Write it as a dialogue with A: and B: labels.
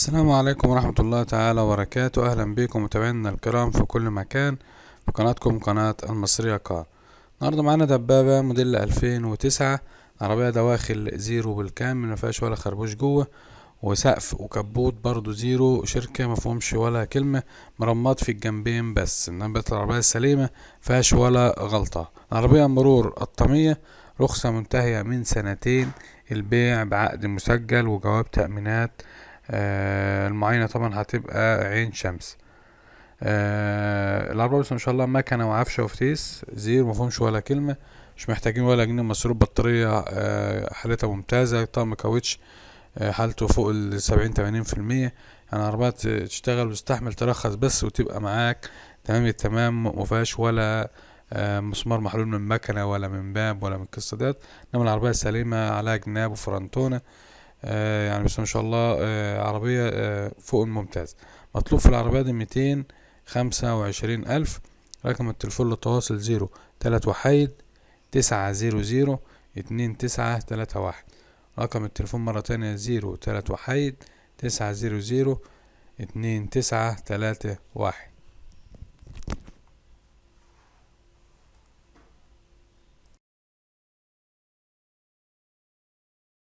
A: السلام عليكم ورحمة الله تعالى وبركاته. أهلا بكم متابعينا الكرام في كل مكان في قناتكم قناة المصرية كار. النهاردة معانا دبابة موديل 2009، عربية دواخل زيرو بالكامل، مفيهاش ولا خربوش جوه، وسقف وكبوت برضو زيرو، شركة مفهومش ولا كلمة، مرمات في الجنبين بس، انما العربية السليمة مفيهاش ولا غلطة. العربية مرور قطامية، رخصة منتهية من سنتين، البيع بعقد مسجل وجواب تأمينات. المعاينة طبعا هتبقى عين شمس. العربية بس ما شاء الله مكنة وعفشة وفتيس زيرو، مفهومش ولا كلمة، مش محتاجين ولا جنيه مصروف. بطارية حالتها ممتازة، طقم كاوتش حالته فوق 70-80%، يعني عربية تشتغل وتستحمل ترخص بس وتبقى معاك تمام التمام، مفيهاش ولا مسمار محلول من مكنة ولا من باب ولا من القصة ديت. انما العربية سليمة، عليها جناب وفرنتونة، يعني بس ما شاء الله، عربية فوق الممتاز. مطلوب في العربية دي 225,000. رقم التليفون للتواصل 0 3 1 9 0 0 2 9 3 1. رقم التليفون مرة تانية 0 3 1 9 0 0 2 9 3 1.